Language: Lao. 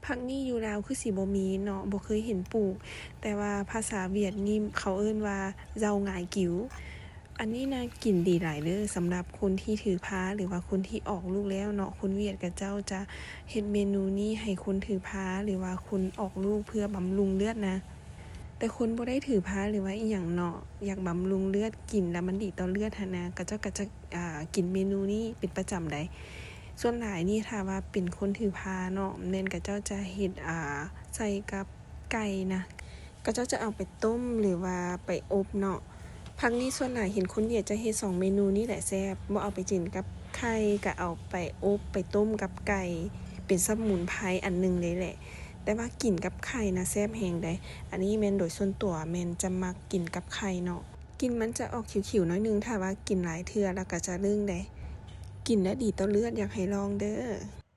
ຜັກນີ້ຢູ່ລາວຄືຊິບໍ່ມີເນາະ, ບໍ່ເຄີຍເຫັນປູກ, ແຕ່ວ່າພາສາຫວຽດນີ້ເຂົາເອີ້ນວ່າ rau ngải cứu. ອັນນີ້ນະກິນດີຫຼາຍເດີ້ ສຳລັບຄົນທີ່ຖືພາ ຫຼືວ່າຄົນທີ່ອອກລູກແລ້ວເນາະ. ຄົນຫວຽດເຂົາເຈົ້າຈະເຮັດເມນູນີ້ໃຫ້ຄົນຖືພາ ຫຼືວ່າຄົນອອກລູກເພື່ອບຳລຸງເລືອດນະ. ແຕ່ຄົນບໍ່ໄດ້ຖືພາ ຫຼືວ່າອີ່ຫຍັງເນາະ, ຢາກບຳລຸງເລືອດ, ກິນແລ້ວມັນດີຕໍ່ເລືອດຫັ້ນນະ, ເຂົາເຈົ້າກໍຈະ ອ່າ ກິນເມນູນີ້ເປັນປະຈຳໃດ໋. ສ່ວນຫຼາຍນີ້ຖ້າວ່າເປັນຄົນຖືພາເນາະ ແມ່ນເຂົາເຈົ້າຈະເຮັດ ອ່າ ໃສ່ກັບໄກ່ນະ, ເຂົາເຈົ້າຈະເອົາໄປຕົ້ມ ຫຼືວ່າໄປອົບເນາະ. ຜັກນີ້ສ່ວນຫຼາຍເຫັນຄົນຫວຽດຈະເຮັດສອງເມນູນີ້ແຫຼະແຊບ, ບໍ່ເອົາໄປຈິນກັບໄຂ່ ກໍເອົາໄປອົບໄປຕົ້ມກັບໄກ່ ເປັນສະໝຸນໄພອັນໜຶ່ງເລີຍແຫຼະ. ແຕ່ວ່າກິນກັບໄຂ່ນະແຊບແຮງໃດ໋. ອັນນີ້ແມ່ນໂດຍສ່ວນຕົວແມ່ນຈະມັກກິນກັບໄຂ່ເນາະ. ກິ່ນມັນຈະອອກຂິວໆໜ້ອຍໜຶ່ງ ຖ້າວ່າກິນຫຼາຍເທື່ອແລ້ວກໍຈະລຶ້ງໃດ໋. ກິນແລ້ວດີຕໍ່ເລືອດ, ຢາກໃຫ້ລອງເດີ້.